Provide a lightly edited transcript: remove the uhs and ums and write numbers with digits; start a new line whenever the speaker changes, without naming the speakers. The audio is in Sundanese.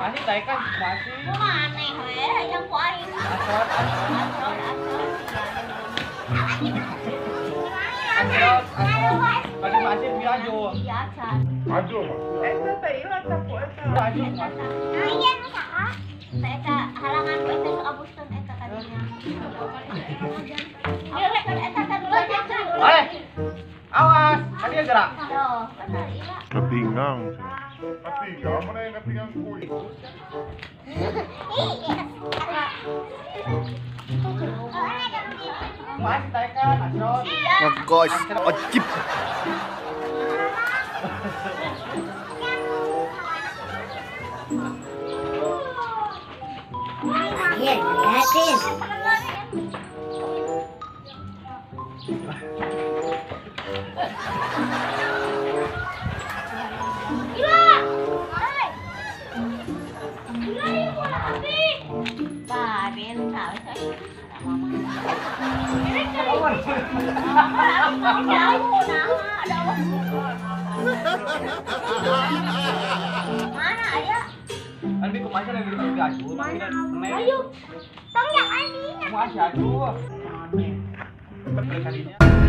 Masih taikan masih.
Maneh we hayang ku aing.
Asot. Masih masih biaju.
Iya, can.
Maju.
Eta teh ieu eta ku eta.
Maju.
Aya nu saha? Teh eta halangan ku eta sok abusteun eta tadinya. Eta teh dulu.
Eh. Awas, tadi gerak.
Tuh, bener iya.
Ketinggang. Ketinggang mana yang ketinggang kuy?
Masih taikan, asot.
Ngekos, ojib.
Iya, lihatin. Mana ayah?
Kan biku masih lagi gaju,
Ayo, tong yang andinya.
Masih aju. Aneh.